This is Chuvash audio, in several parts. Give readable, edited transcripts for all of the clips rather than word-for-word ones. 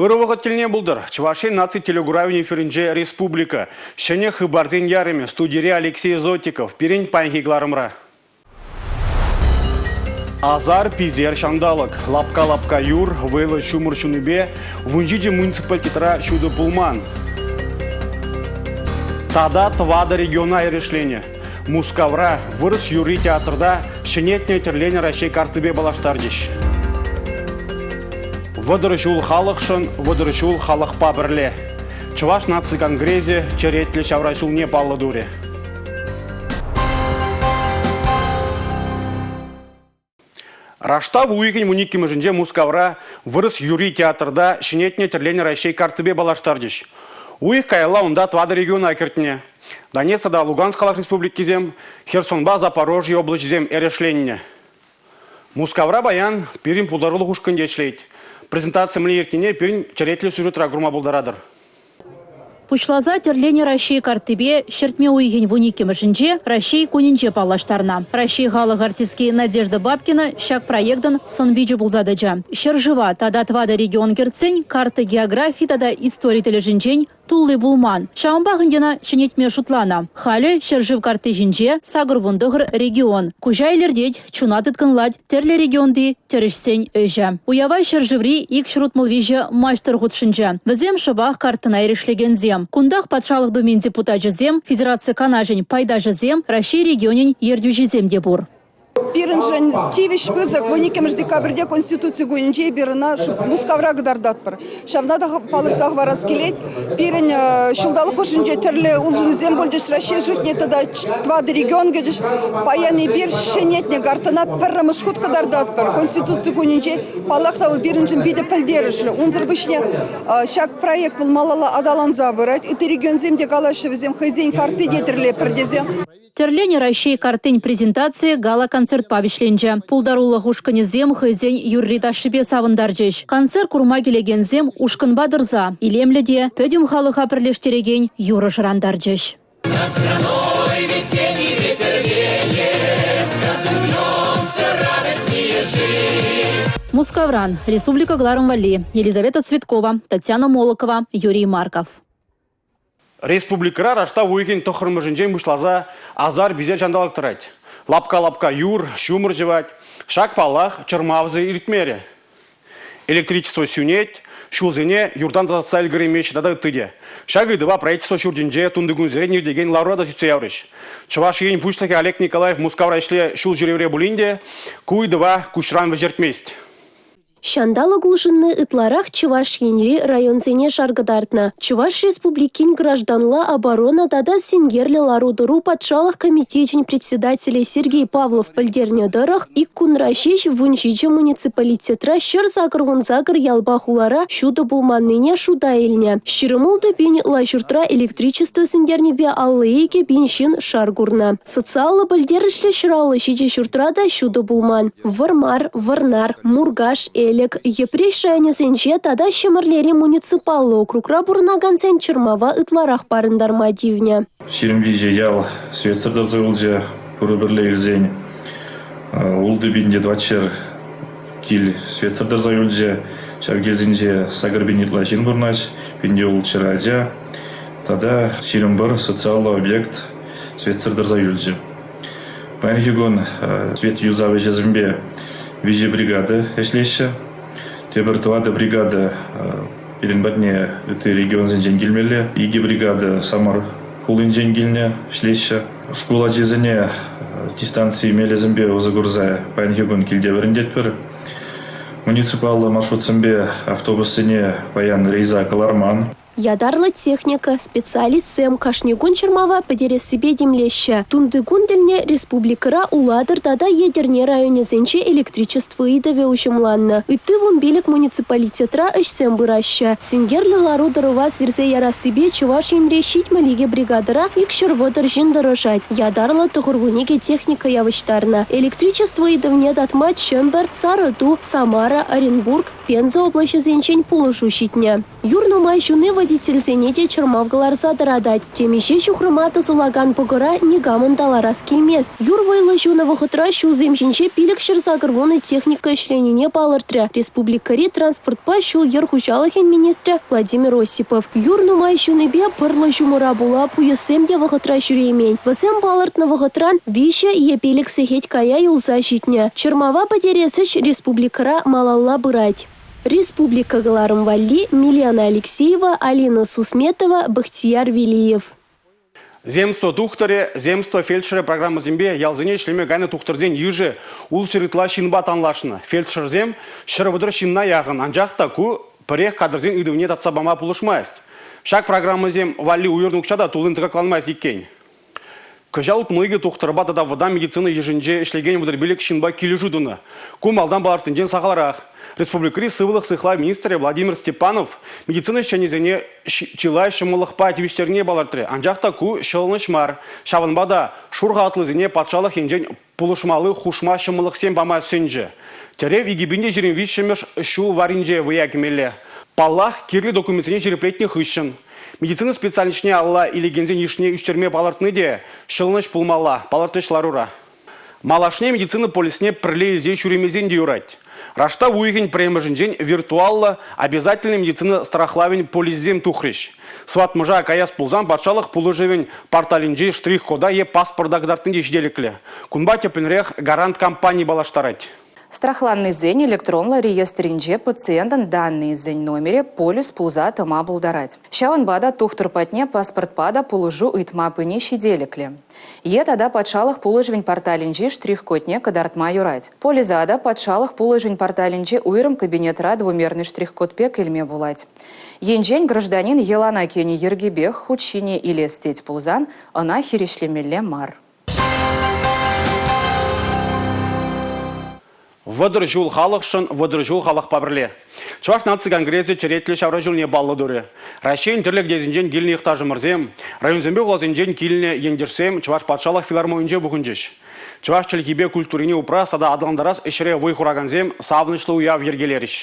Ырӑ вӑхӑт тӗлне пултӑр. Чӑваш Ен наци телекуравӗн эфирӗнче республика. Ҫӗнӗ хыпарсен ярӑмӗ. Студире Алексей Зотиков. Пирӗн паянхи кӑларӑмра. Асар писер ҫанталӑк. Лапка-лапка юр, вӑйлӑ ҫумӑр ҫунипе 17 муниципалитетра ҫутӑ пулман. Тата тӑватӑ региона эрешленӗ. Мускавра вырӑс юрри театрта ҫӗнетнӗ тӗрленӗ Раҫҫей карттипе паллаштарчӗҫ. 30 ҫул халӑхшӑн, 30 ҫул халӑхпа пӗрле. Чӑваш наци конгресӗ черетлӗ ҫавра ҫулне паллӑ турӗ. Раштав уйӑхӗн 12-мӗшӗнче Мускавра Вырӑс юрри театрта ҫӗнетнӗ тӗрленӗ Раҫҫей карттипе паллаштарчӗҫ. Уйӑх каялла унта тӑватӑ региона кӗртнӗ. Донецк тата Луганск халӑх республикисем, Херсонпа Запорожье облаҫӗсем эрешленнӗ. Мускавра паян пирӗн пултарулӑх ушкӑнӗ ӗҫлет. Презентаци мӗнле иртнине пирӗн черетлӗ сюжетра курма пултаратӑр. Пуҫласа тӗрленӗ Раҫҫей карттипе ҫӗртме уйӑхӗн 12-мӗшӗнче Раҫҫей кунӗнче паллаштарнӑ. Раҫҫей халӑх артистки Надежда Бабкина ҫак проектӑн сӑн-пичӗ пулса тӑчӗ. Ҫӗршыва тата тӑватӑ регион кӗртсен карта географи тата истори тӗлӗшӗнчен тулли пулман. Ҫавӑнпах ӗнтӗ ӑна ҫӗнетме шутланӑ. Халӗ ҫӗршыв картти ҫинче 89 регион. Куҫа илӗртет, чуна тыткӑнлать тӗрлӗ регионти тӗрӗҫсен ӗҫӗ. Уява ҫӗршыври 263 маҫтӑр хутшӑнчӗ. Вӗсем шӑпах карттӑна эрешлекенсем. Кунтах Патшалӑх Думин депутачӗсем, Федераци Канашӗн пайташӗсем, Раҫҫей регионӗн ертӳҫисем те пур. Пирӗншӗн тивӗҫ пысӑк. 12 декабрьте Конституци кунӗнче эпир ӑна Мускавра кӑтартатпӑр. Ҫавна та палӑртса хӑварас килет. Пирӗн ҫулталӑк хушшинче тӗрлӗ улшӑнусем пулчӗҫ. Раҫҫей шутне тата тӑватӑ регион кӗчӗҫ. Паян эпир ҫӗнетнӗ карттӑна пӗрремӗш хут кӑтартатпӑр. Конституци кунӗнче, паллах та, вӑл пирӗншӗн питӗ пӗлтерӗшлӗ. Унсӑр пуҫне ҫак проект вӑл малалла аталанса пырать. Ытти регионсем те калаҫҫӗ, вӗсем хӑйсен картти те тӗрлетпӗр тесе. Тӗрленӗ Раҫҫей карттин презентацийӗ гала-концертпа вӗҫленчӗ. Пултарулӑх ушкӑнӗсем хӑйсен юрри-ташшипе савӑнтарчӗҫ. Концерт курма килекенсем ушкӑнпа тӑрса илемлӗ те пӗтӗм халӑха пӗрлештерекен юрӑ шӑрантарчӗҫ. Над страной весенний ветер веет, С каждым днем все радостнее жить. Мускавран Республика кӑларӑм валли Елизавета Цветкова, Татьяна Молокова, Юрий Марков. Республикӑра раштав уйӑхӗн тӑххӑрмӗшӗнчен пуҫласа асар-писер ҫанталӑк тӑрать. Лапка-лапка юр, ҫумӑр ҫӑвать. Ҫак, паллах, чӑрмавсӑр иртмерӗ. Электричество сӳнет, ҫулсене юртан тасатса ӗлкӗреймеҫҫӗ тата ытти те. Ҫак ыйтӑва правительство ҫуртӗнче тунтикунсерен иртекен ларура та сӳтсе яврӗҫ. Чӑваш Ен Пуҫлӑхӗ Олег Николаев Мускавра ӗҫле ҫул ҫӳревре пулин те ку ыйтӑва куҫран вӗҫертмест. Ҫанталӑк улшӑнни ытларах Чӑваш Енри районсене шар кӑтартнӑ. Чӑваш Республикин гражданла оборона тата синкерлӗ лару-тӑру патшалӑх комитечӗн председателӗ Сергей Павлов пӗлтернӗ тӑрӑх, ик кунра ҫеҫ 17 муниципалитетра 188 ялпа хулара ҫутӑ пулманнине шута илнӗ. 26 пин ытла ҫуртра электричество сӳнтернипе 52 пин ҫын шар курнӑ. Социаллӑ пӗлтерӗшлӗ 157 ҫуртра та ҫутӑ пулман. Вӑрмар, Вӑрнар, Муркаш, Элӗк, Йӗпреҫ районӗсенче тата Ҫӗмӗрлери муниципаллӑ округра пурӑнакансен чӑрмава ытларах парӑнтарма тивнӗ. 23 ял светсӑр тӑрса юлчӗ. Пурӗ-пӗрле илсен ултӑ пин те тӑватҫӗр кил светсӑр тӑрса юлчӗ. Ҫав килсенче 8 пин ытла ҫын пурӑнать, пинте ултҫӗр ача тата 21 социаллӑ объект светсӑр тӑрса юлчӗ. Паянхи кун свет юсав ӗҫӗсемпе виҫӗ бригада ӗҫлеҫҫӗ. Тепӗр тӑватӑ бригада пирӗн патне ытти регионсенчен килмелле. Икӗ бригада Самар хулинчен килнӗ, ӗҫлеҫҫӗ. Шкул ачисене дистанци мелӗсемпе усӑ курса паянхи кун килте вӗрентетпӗр. Муниципаллӑ маршрутсемпе автобуссене паян рейса кӑларман. Ятарлӑ техника, специалистсем кашни кун чӑрмава пӗтерессипе тимлеҫҫӗ. Тунтикун тӗлне республикӑра Улатӑр тата Етӗрне районӗсенче электричество ыйтӑвӗ уҫӑмланнӑ. Ытти 15 муниципалитетра ӗҫсем пыраҫҫӗ. Синкерлӗ лару-тӑрӑва сирсе ярассипе Чӑваш Енре 72 бригадӑра 230 ҫын тӑрӑшать. Ятарлӑ 92 техника явӑҫтарнӑ. Электричество ыйтӑвне татма Чӗмпӗр, Сарӑту, Самара, Оренбург, Пенза облаҫӗсенчен пулӑшу ҫитнӗ. Юр нумай ҫуни водительсене те чӑрмав кӑларса тӑратать. Темиҫе ҫухрӑма тӑсӑлакан пӑкӑра никамӑн та ларас килмест. Юр вӑйлӑ ҫунӑ вӑхӑтра ҫулсем ҫинче 580 техника ӗҫленине палӑртрӗ республикӑри транспортпа ҫул-йӗр хуҫалӑхӗн министрӗ Владимир Осипов. Юр нумай ҫунипе пӑрлӑ ҫумӑра пула пуйӑссем те вӑхӑтра ҫӳреймен. Вӗсем палӑртнӑ вӑхӑтран 3 е 5 сехет кая юлса ҫитнӗ. Чӑрмава пӗтерес ӗҫ республикӑра малалла пырать. Республика кӑларӑм валли Милена Алексеева, Алина Сусметова, Бахтияр Велиев. Земство тухтӑрӗ, земство фельдшерӗ программӑсемпе ялсене ӗҫлеме кайнӑ тухтӑрсен йышӗ ултҫӗр ытла ҫынпа танлашнӑ. Фельдшерсем 130 ҫынна яхӑн, анчах та ку пӗрех кадрсен ыйтӑвне татса пама пулӑшмасть. Ҫак программӑсем валли уйӑрнӑ укҫа та туллин тӑкакланмасть иккен. Кӑҫал 62 тухтӑрпа тата вӑтам медицина йышӗнче ӗҫлекен 35 ҫынпа килӗшӳ тунӑ. Ку малтан палӑртнинчен сахалрах. Республикӑри сывлӑх сыхлав министрӗ Владимир Степанов медицина ӗҫченӗсене чылай ҫӑмӑллӑхпа тивӗҫтернине палӑртрӗ. Анчах та ку ҫӑлӑнӑҫ мар. Ҫавӑнпа та шур халатлисене патшалӑх енчен пулӑшмалли хушма ҫӑмӑллӑхсем пама сӗнчӗ. Тӗрев 2023-мӗш ҫул варринче вӑя кӗмелле. Паллах, кирлӗ документсене ҫирӗплетнӗ хыҫҫӑн. Медицина специальноҫне алла илекенсен йышне ӳстерме палӑртни те ҫӑлӑнӑҫ пулмалла, палӑртрӗҫ ларура. Малашне медицина полисне пӗрле илсе ҫӳремесен те юрать. Раштав уйӑхӗн пӗрремӗшӗнчен виртуаллӑ обязательнӑй медицина страхлавӗн полисӗсем тухрӗҫ. Сыватмӑша каяс пулсан патшалӑх пулӑшӑвӗн порталӗнчи штрих-кода е паспорта кӑтартни те ҫителӗклӗ. Кунпа тӗплӗнрех Гарант компани паллаштарать. Страхланнисен электронлӑ реестрӗнче пациентӑн даннӑйӗсен номерӗ полис пулса тӑма пултарать. Ҫавӑнпа та тухтӑр патне паспортпа та пулӑшу ыйтма пыни ҫителӗклӗ. Е тата патшалӑх пулӑшӑвӗн порталӗнчи штрих-кодне кӑтартма юрать. Полиса та патшалӑх пулӑшӑвӗн порталӗнчи уйрӑм кабинетра двумерный штрих-код пек илме пулать. Енчен гражданин йӑлана кӗнӗ йӗркепех хут ҫине илес тет пулсан, ӑна хирӗҫлемелле мар. 30 ҫул халӑхшӑн, 30 ҫул халӑхпа пӗрле. Чӑваш наци конгресӗ черетлӗ ҫавра ҫулне паллӑ турӗ. Раҫҫейӗн тӗрлӗ кӗтесӗнчен килнӗ йӑхташӑмӑрсем, районсемпе хуласенчен килнӗ ентешсем Чӑваш патшалӑх филармонинче пухӑнчӗҫ. Чӑваш чӗлхипе культурине упрас тата аталантарас ӗҫре вӑй хуракансем савӑнӑҫлӑ уяв йӗркелерӗҫ.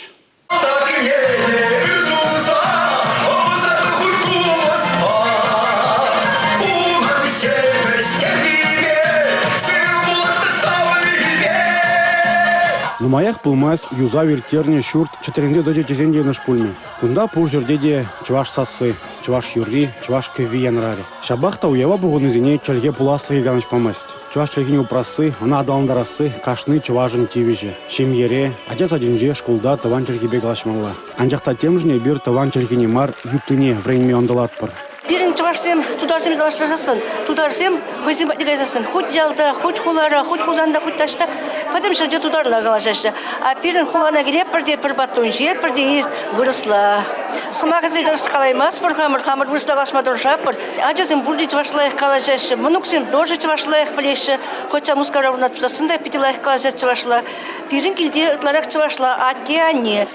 Нумаях пулмасть юсав ирттернӗ ҫурт чӗтренсе тӑчӗ тесен те йӑнӑш пулмӗ. Кунта пур ҫӗрте те чӑваш сасси, чӑваш юрри, чӑваш кӗвви янрарӗ. Ҫапах та уява пухӑннисене чӗлхе пуласлӑхӗ канӑҫ памасть. Чӑваш чӗлхине упрасси, ӑна аталантарасси кашни чӑвашӑн тивӗҫӗ. Ҫемьере, ача садӗнче, шкулта тӑван чӗлхепе калаҫмалла. Анчах та темшӗн эпир тӑван чӗлхене мар, юттине вӗренме ӑнтӑлатпӑр. Пирӗн чӑвашсем тутарсем калаҫсассӑн, тутарсем хӑйсем патне кайсассӑн, хуть ялта, хуть хулара, хуть Хусанта, хуть таҫта, пӗтӗм ҫӗрте тутарла калаҫаҫҫӗ. А пирӗн хулана килетпӗр те пӗр батон ҫиетпӗр те есть вырӑсла. Сӑмахӗсене тӗрӗс калаймастпӑр хамӑр, хамӑр вырӑсла калаҫма тӑрӑшатпӑр. Ачасем пурте чӑвашла лайӑх калаҫаҫҫӗ, мӑнуксем тоже чӑвашла лайӑх пӗлеҫҫӗ. Хотя Мускавра пурӑнатпӑр та питӗ лайӑх калаҫать чӑвашла. Пирӗн килте ытларах чӑвашла атте-анне.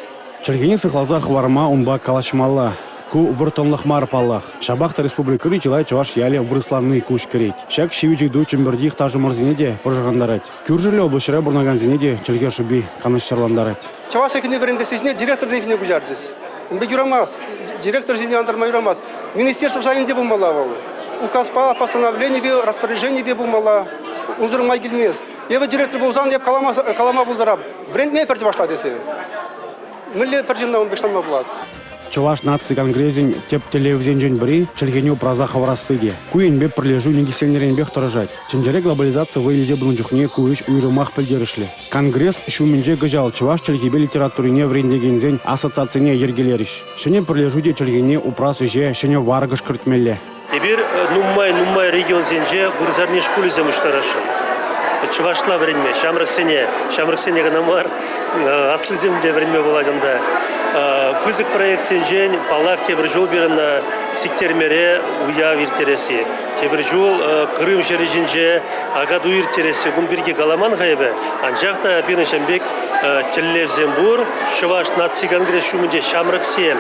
Чӗлхене сыхласа хӑварма унпа калаҫмалла. Ку вӑрттӑнлӑх мар паллах. Ҫапах та республикӑри чылай чӑваш ялӗ вырӑсланни куҫ кӗрет. Ҫак ҫивӗч ыйту Чӗмпӗрти ташӑмӑрсене те пӑшӑрхантарать. Кӳршӗллӗ облаҫра пурӑнакансене те чӗлхе шӑпи канӑҫсӑрлантарать. Чӑваш чӗлхине вӗрентесси ҫине директор ҫине куҫарчӗҫ. Ун пек юрамасть. Директор ҫине антарма юрамасть. Министерство шайӗнче пулмалла вӑл. Указпа, постановленипе, распоряженипе пулмалла. Унсӑрӑн май килмест. Эпӗ директор пулсан эп калама, калама пултарап. Вӗрентме пӗр чӑвашла тесе. Мӗнле пӗр ҫынна ун пек шанма пулать? Чӑваш наци конгресӗн тӗп тӗллевӗсенчен пӗри чӗлхене упраса хӑварасси те. Ку енпе пӗрлешӳ никӗсленнӗренпех тӑрӑшать. Тӗнчере глобализаци вӑй илсе пынӑ чухне ку ӗҫ уйрӑмах пӗлтерӗшлӗ. Конгресс ҫумӗнче кӑҫал чӑваш чӗлхипе литературине вӗрентекенсен ассоциацине йӗркелерӗҫ. Ҫӗнӗ пӗрлешӳ те чӗлхене упрас ӗҫе ҫӗнӗ варкӑш кӗртмелле. Эпир нумай-нумай регионсенче вырсарни шкулӗсем уҫтарасшӑн. Чӑвашла вӗренме, ҫамрӑксене, ҫамрӑксене кӑна мар, аслисем те вӗренме пулать унта. Пысӑк проектсенчен, паллах, тепӗр ҫул пирӗн Сиктермере уяв ирттересси. Тепӗр ҫул Крым ҫӗрӗ ҫинче Акатуй ирттересси кун пирки каламан-ха эпӗ. Анчах та пирӗн ҫавӑн пек тӗллевсем пур. Чӑваш наци конгресс ҫумӗнче ҫамрӑксем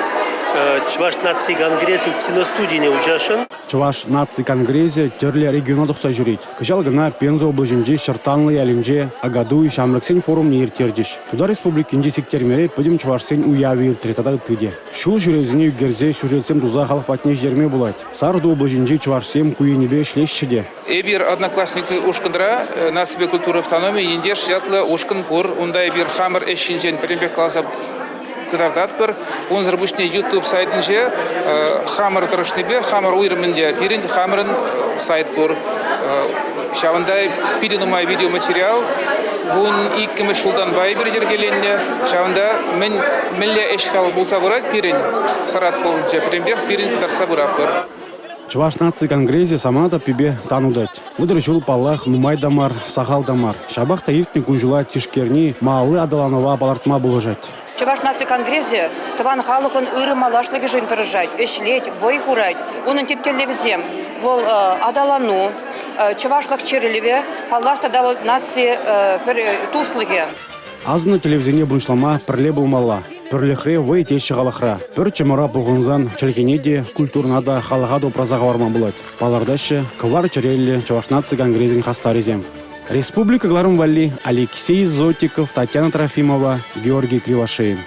Чӑваш наци конгресӗн киностудине уҫасшӑн. Чӑваш наци конгресӗ тӗрлӗ региона тухса ҫӳрет. Кӑҫал кӑна Пенза облаҫӗнчи Ҫӑрттанлӑ ялӗнче Акатуй ҫамрӑксен форумне ирттерчӗҫ. Тутар Республикинчи Сиктермере пӗтӗм чӑвашсен уявӗ иртрӗ тата ытти те. Ҫул ҫӳревсене ӳкерсе сюжетсем туса халӑх патне ҫитерме пулать. Сарӑту облаҫӗнчи чӑвашсем ку енӗпе ӗҫлеҫҫӗ те. Эпир «Одноклассники» ушкӑнра наципе культура автономийӗ ентеш ятлӑ ушкӑн пур. Унта эпир хамӑр ӗҫ ҫинчен пӗтӗмпех каласа кӑтартатпӑр. Унсӑр пуҫне YouTube сайтӗнче хамӑр тӑрӑшнипе, хамӑр уйрӑмӗнче пирӗн хамӑрӑн сайт пур. Ҫавӑнта питӗ нумай видеоматериал. 12-мӗш ҫултанпа эпир йӗркеленнӗ. Ҫавӑнта мӗн мӗнле ӗҫ-хал пулса пырать пирӗн Саратов облаҫӗнче, пӗтӗмпех пирӗн кӑтартса пыратпӑр. Чӑваш наци конгресӗ самана таппипе тан утать. 30 ҫул, паллах, нумай та мар, сахал та мар. Ҫапах та иртнӗ кун-ҫула тишкерни малалли аталанӑва палӑртма пулӑшать. Чӑваш наци конгресӗ тӑван халӑхӑн ырӑ малашлӑхӗшӗн тӑрӑшать, ӗҫлет, вӑй хурать. Унӑн тӗп тӗллевӗсем вӑл аталану, чӑвашлӑх чӗрӗлӗвӗ, паллах, тата вӑл наци пӗр туслӑхӗ. Асӑннӑ тӗллевсене пурнӑҫлама пӗрле пулмалла. Пӗрлӗхре вӑй теҫҫӗ халӑхра. Пӗр чӑмӑра пухӑнсан чӗлхене те, культурӑна та, халӑха та упраса хӑварма пулать. Палӑртаҫҫӗ кӑвар чӗреллӗ Чӑваш наци конгресӗн хастарӗсем. Республика кӑларӑм валли Алексей Зотиков, Татьяна Трофимова, Георгий Кривошеин.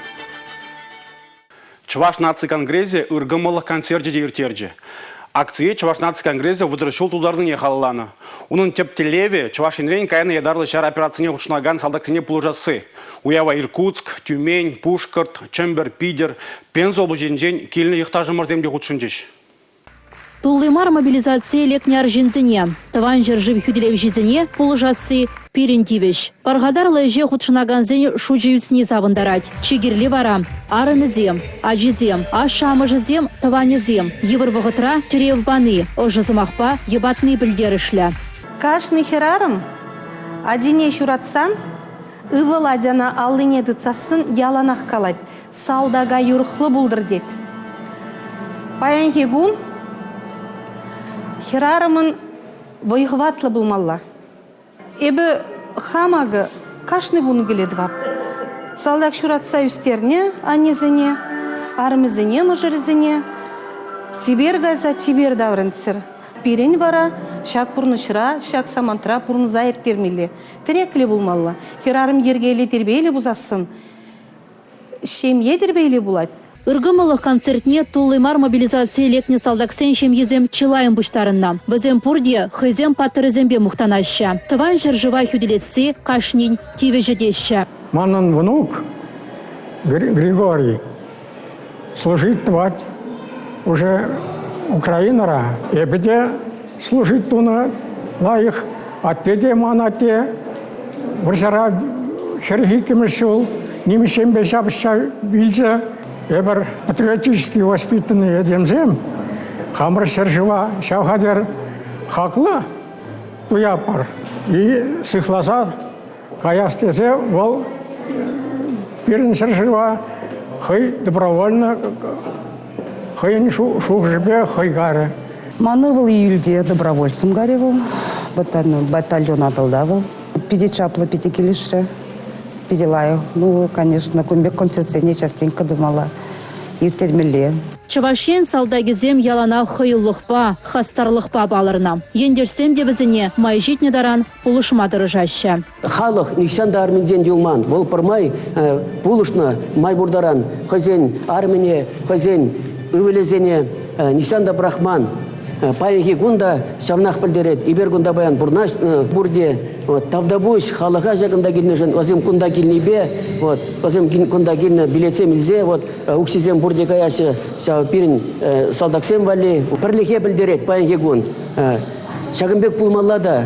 Чӑваш наци конгресӗ ыркӑмӑллӑх концерчӗ те ирттерчӗ. Акцие Чӑваш наци конгресӗ 30 ҫул тултарнине халалланӑ. Унӑн тӗп тӗллевӗ – Чӑваш Енрен кайнӑ ятарлӑ ҫар операцине хутшӑнакан салтаксене пулӑшасси. Уява Иркутск, Тюмень, Пушкӑрт, Чӗмпӗр, Питӗр, Пенза облаҫӗнчен килнӗ йӑхташӑмӑрсем те хутшӑнчӗҫ. Тулли мар мобилизацие лекнӗ арҫынсене, Тӑван ҫӗршыв хӳтӗлевҫисене пулӑшасси пирӗн тивӗҫ. Пархатарлӑ ӗҫе хутшӑнакансен шучӗ ӳсни савӑнтарать. Чи кирли вара – арӑмӗсем, ачисем, ашшӗ-амӑшӗсем, тӑванӗсем йывӑр вӑхӑтра тӗрев пани, ӑшӑ сӑмахпа йӑпатни пӗлтерӗшлӗ. Кашни хӗрарӑм ачине ҫуратсан ывӑл ачана аллине тытсассӑн яланах калать: салтака юрӑхлӑ пултӑр тет. Паянхи кун хӗрарӑмӑн вӑй-хӑватлӑ пулмалла. Эпӗ хам акӑ кашни кун киле тӑвап. Салтак ҫуратса ӳстернӗ аннесене, арӑмӗсене, мӑшӑрӗсене. Чипер кайса чипер таврӑнччӑр. Пирӗн вара ҫак пурнӑҫра, ҫак самантра пурӑнса ирттермелле. Тӗреклӗ пулмалла. Хӗрарӑм йӗркеллӗ тирпейлӗ пулсассӑн ҫемье тирпейли пулать. Ыркӑмӑллӑх концертне тулли мар мобилизацие лекнӗ салтаксен ҫемйисем чылайӑн пуҫтарӑннӑ. Вӗсем пурте хӑйсен паттӑрӗсемпе мухтанаҫҫӗ. Тӑван ҫӗршыва хӳтӗлесси кашнин тивӗҫӗ теҫҫӗ. Манӑн внук Григорий служить тӑвать уже Украинӑра. Эпӗ те служить тунӑ лайӑх. Атте те ман атте вӑрҫӑра 42-мӗш ҫул нимӗҫсемпе ҫапӑҫса вилчӗ. Эпир патриотически воспитанный этемсем хамӑр ҫӗршыва ҫав хатӗр хаклӑ туяпӑр. И сыхласа каяс тесе вӑл пирӗн ҫӗршыва хӑй добровольно хӑйӗн шухӑшӗпе хӑй карӗ. Ман ывӑл июльте добровольцем карӗ вӑл, батальон Атӑлта вӑл. Питӗ чаплӑ, питӗ килӗшрӗ, питӗ лайӑх. Ну, конечно, кун пек концертсене частенько тумалла, ирттермелле. Чӑваш Ен салтакӗсем яланах хӑюлӑхпа, хастарлӑхпа палӑрнӑ. Ентешсем те вӗсене май ҫитнӗ таран пулӑшма тӑрӑшаҫҫӗ. Халӑх нихҫан та арминчен юлман. Вӑл пӗрмай пулӑшнӑ май пур таран хӑйсен армине, хӑйсен ывӑлӗсене нихҫан та пӑрахман. Паянхи кун та ҫавнах пӗлтерет. Эпир кунта паян пурнаҫнӑ пурте. Вот, тавтапуҫ халӑха ҫакӑнта килнӗшӗн, вӗсем кунта килнипе, вот, вӗсем кунта килнӗ билетсем илсе, вот, укҫисем пурте каяҫҫӗ ҫав пирӗн салтаксем валли. Пӗрлӗхе пӗлтерет паянхи кун. Ҫакӑн пек пулмалла та.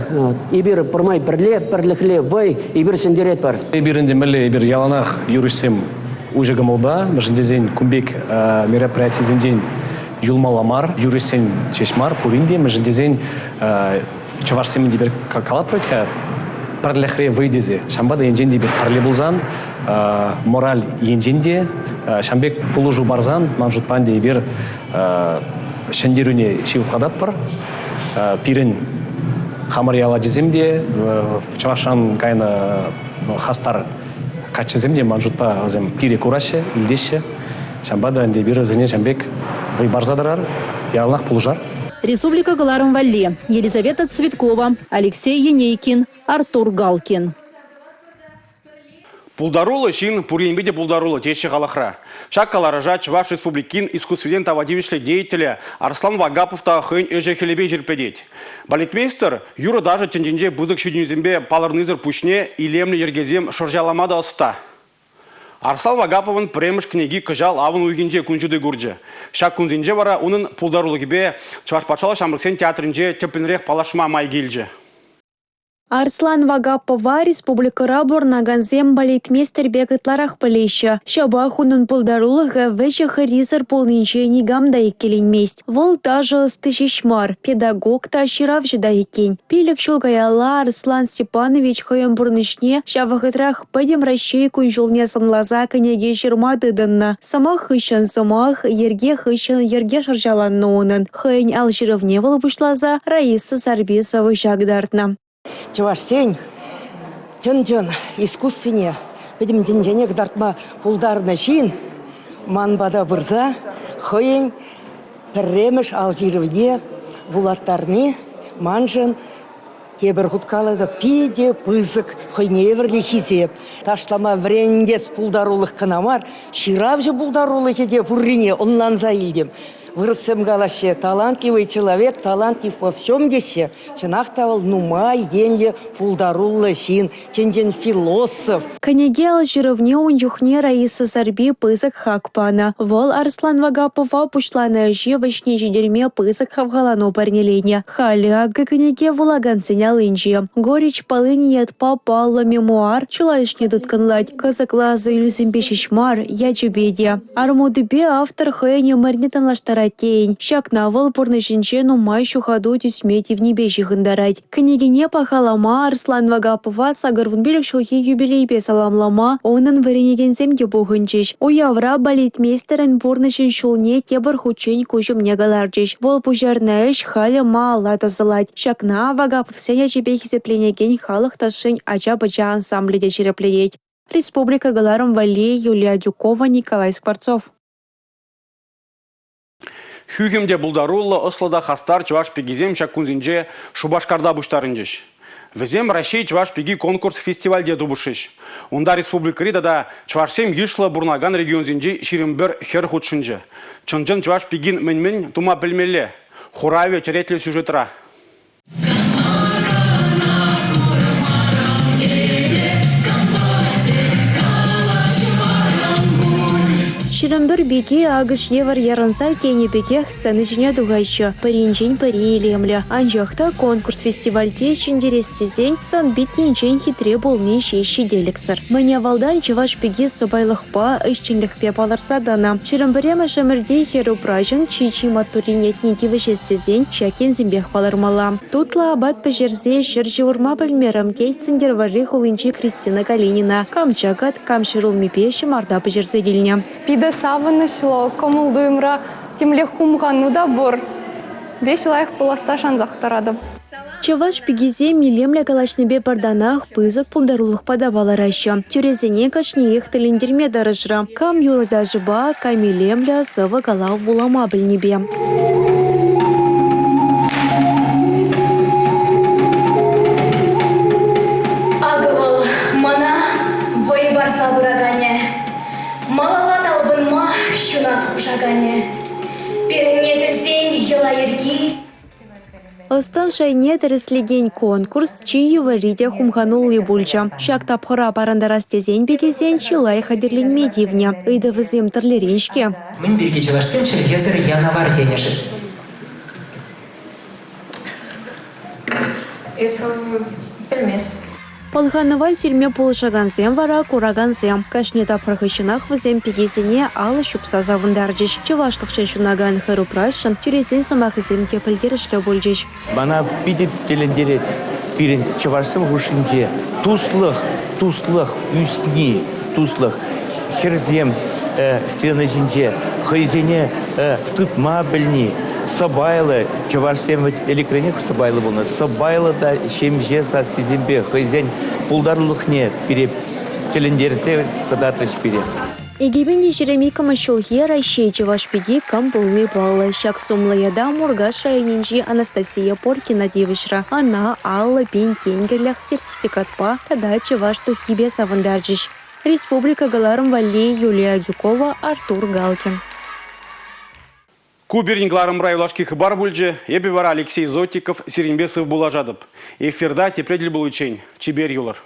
Эпир пӗрмай пӗрле, пӗрлӗхле вӑй, эпир ҫӗнтеретпӗр. Эпир ӗнтӗ мӗнле, эпир яланах юрӑҫсем уҫӑ кӑмӑлпа, мӗншӗн тесен кун пек мероприятисенчен юлмалла мар, юрӑҫсен ҫеҫ мар, пурин те, мӗншӗн тесен чӑвашсем ӗнтӗ эпир калатпӑр вӗт-ха, пӗрлӗхре вӑй тесе. Ҫавӑнпа та енчен те эпир пӗрле пулсан, мораль енчен те ҫавӑн пек пулӑшу парсан, ман шутпа ӗнтӗ эпир ҫӗнтерӳне ҫывӑхлататпӑр. Пирӗн хамӑр ял ачисем те чӑвашран кайнӑ хастар каччӑсем те ман шутпа вӗсем пире кураҫҫӗ, илтеҫҫӗ. Ҫавӑнпа та ӗнтӗ эпир вӗсене ҫавӑн пек вӑй парса тӑрар, яланах пулӑшар. Республика кӑларӑм валли Елизавета Цветкова, Алексей Енейкин, Артур Галкин. Пултаруллӑ ҫын пур енпе те пултаруллӑ теҫҫӗ халӑхра. Ҫак каларӑша Чӑваш Республикин искусствисен тава тивӗҫлӗ деятелӗ Арслан Вагапов та хӑйӗн ӗҫӗ-хӗлӗпе ҫирӗплетет. Балетмейстер юрӑ-ташӑ тӗнчинче пысӑк ҫитӗнӳсемпе палӑрнисӗр пуҫне илемлӗ йӗркесем шӑрҫалама та ӑста. Арслан Вагаповӑн пӗрремӗш кӗнеки кӑҫал авӑн уйӑхӗнче кун ҫути курчӗ. Ҫак кунсенче вара унӑн пултарулӑхӗпе Чӑваш патшалӑх ҫамрӑксен театрӗнче тӗплӗнрех паллашма май килчӗ. Арслан Вагапова республикӑра пурӑнакансем балетмейстер пек ытларах пӗлеҫҫӗ. Ҫапах унӑн пултарулӑхӗ вӗҫӗ-хӗррисӗр пулнинче никам та иккӗленмест. Вӑл ташӑ ӑсти ҫеҫ мар, педагог та, ҫыравҫӑ та иккен. 5 ҫул каялла Арслан Степанович хӑйӗн пурнӑҫне ҫав вӑхӑтрах Пӗтӗм Раҫҫей кун-ҫулне сӑнласа кӗнеке ҫырма тытӑннӑ. Сӑмах хыҫҫӑн сӑмах, йӗрке хыҫҫӑн йӗрке шӑрҫаланнӑ унӑн. Хӑйӗн ал ҫырӑвне вӑл пуҫласа Раиса Сарпи сӑвӑҫа кӑтартнӑ. Чӑвашсен чӑн-чӑн искусствине пӗтӗм тӗнчене кӑтартма пултарнӑ ҫын ман пата пырса хӑйӗн пӗрремӗш ал ҫырӑвне вулаттарни маншӑн Тепӗр хут калатӑп, питӗ пысӑк хӑйне евӗрлӗ хисеп. Ташлама вӗрентес пултарулӑх кӑна мар, ҫыравҫӑ пултарулӑхӗ те пуррине ӑнланса илтӗм. Вырӑссем калаҫҫӗ, талантливый человек талантлив во всем теҫҫӗ. Чӑнах та вӑл нумай енлӗ пултаруллӑ ҫын, чӑн-чӑн философ. Кӗнеке ал ҫырӑвне ун чухне Раиса Сарпи пысӑк хак панӑ. Вӑл Арслан Вагапова пуҫланӑ ӗҫе вӗҫне ҫитерме пысӑк хавхалану парнеленӗ. Халӗ акӑ кӗнеке вулакансен аллинче. «Горечь полыни» ятпа паллӑ мемуар чылайӑшне тыткӑнлать. Кӑсӑклӑ асаилӳсемпе ҫеҫ мар, ячӗпе те. Армутипе автор хӑйӗн ӗмӗрне танлаштарать тейӗн. Ҫакна вӑл пурнӑҫӗнче нумай ҫухату тӳсме тивнипе ҫыхӑнтарать. Кӗнекене пахалама Арслан Вагапова 85 ҫулхи юбилейпе саламлама унӑн вӗренекенсем те пухӑнчӗҫ. Уявра балетмейстерӗн пурнӑҫӗн ҫулне тепӗр хутчен куҫ умне кӑларчӗҫ. Вӑл пуҫарнӑ ӗҫ халӗ малалла тӑсӑлать. Ҫакна Вагаповсен ячӗпе хисепленекен халӑх ташшин ача-пӑча ансамблӗ те ҫирӗплетет. Республика кӑларӑм валли Юлия Адюкова, Николай Скворцов. Хӳхӗм те пултаруллӑ, ӑслӑ та хастар чӑваш пикисем ҫак кунсенче Шупашкарта пуҫтарӑнчӗҫ. Вӗсем Раҫҫей чӑваш пики конкурс фестивальте тупӑшрӗҫ. Унта республикӑри тата чӑвашсем йышлӑ пурӑнакан регионсенчи 21 хӗр хутшӑнчӗ. Чӑн-чӑн чӑваш пикин мӗн-мӗн тума пӗлмелле? Хуравӗ черетлӗ сюжетра. 21 пике акӑш евӗр ярӑнса тенӗ пекех сцена ҫине тухаҫҫӗ. Пӗринчен пӗри илемлӗ. Анчах та конкурс-фестивальте ҫӗнтерес тесен сӑн-пит енчен хитре пулни ҫеҫ ҫителӗксӗр. Мӗн авалтан чӑваш пики сӑпайлӑхпа, ӗҫченлӗхпе палӑрса тӑнӑ. 21-мӗш ӗмӗрти хӗр-упраҫӑн чи-чи маттуррин ятне тивӗҫес тесен ҫак енсемпех палӑрмалла. Тутлӑ апат пӗҫерсе ҫӗр ҫывӑрма пӗлмерӗм, тет Сӗнтӗрвӑрри хулинчи Кристина Калинина. Кам чӑкӑт, кам ҫӗрулмипе ҫӑмарта пӗҫерсе килнӗ. Питӗ савӑнӑҫлӑ, кӑмӑл-туйӑмра темле хумхану та пур. Веҫ лайӑх пуласса шансах тӑратӑп. Чӑваш пикисем илемлӗ калаҫнипе пӗр танах пысӑк пултарулӑхпа та палӑраҫҫӗ. Тӳресене кашниех тӗлӗнтерме тӑрӑшрӗ. Кам юрӑ-ташӑпа, кам илемлӗ сӑвӑ-калав вулама пӗлнипе. Акӑ вӑл мана вӑй парса пыраканӗ, малалла талпӑнма ҫунат хушаканӗ. Пирӗн несӗлсен йӑла-йӗрки Ӑс-тӑн шайне тӗрӗслекен конкурс чи йывӑрри те хумханулли пулчӗ. Ҫак тапхӑра парӑнтарас тесен пикесен чылай хатӗрленме тивнӗ. Ыйтӑвӗсем тӗрлӗрен-ҫке. Мӗн пирки чӑвашсем чӗлхесӗр янавар тенӗ-ши? Эпӗ пӗлмес. Пӑлханӑва сирме пулӑшакансем вара куракансем. Кашни тапхӑр хыҫҫӑнах вӗсем пикесене алӑ ҫупса савӑнтарчӗҫ. Чӑвашлӑхшӑн ҫунакан хӗр-упраҫшӑн тӳресен сӑмахӗсем те пӗлтерӗшлӗ пулчӗҫ. Мана питӗ тӗлӗнтерет пирӗн чӑвашсем хушшинче туслӑх, туслӑх ӳсни, туслӑх. Хӗрсем сцена ҫинче хӑйсене тытма пӗлни. Сӑпайлӑ чӑвашсем вӗт ӗлӗкренех сӑпайлӑ пулнӑ. Сӑпайлӑ та ҫемҫе сассисемпе хӑйсен пултарулӑхне пире тӗлӗнтерсе кӑтартрӗҫ пире. 2022 ҫулхи Раҫҫей чӑваш пики кам пулни паллӑ. Ҫак сумлӑ ята Муркаш районӗнчи Анастасия Поркина тивӗҫрӗ. Ӑна 50 пин тенкӗлӗх сертификатпа тата чӑваш тухйипе савӑнтарчӗҫ. Республика кӑларӑм валли Юлия Адюкова, Артур Галкин. Ку пирӗн кӑларӑмра юлашки хыпар пулчӗ. Эпӗ вара Алексей Зотиков сирӗнпе сывпуллашатӑп. Эфирта тепре тӗл пуличчен чипер юлӑр.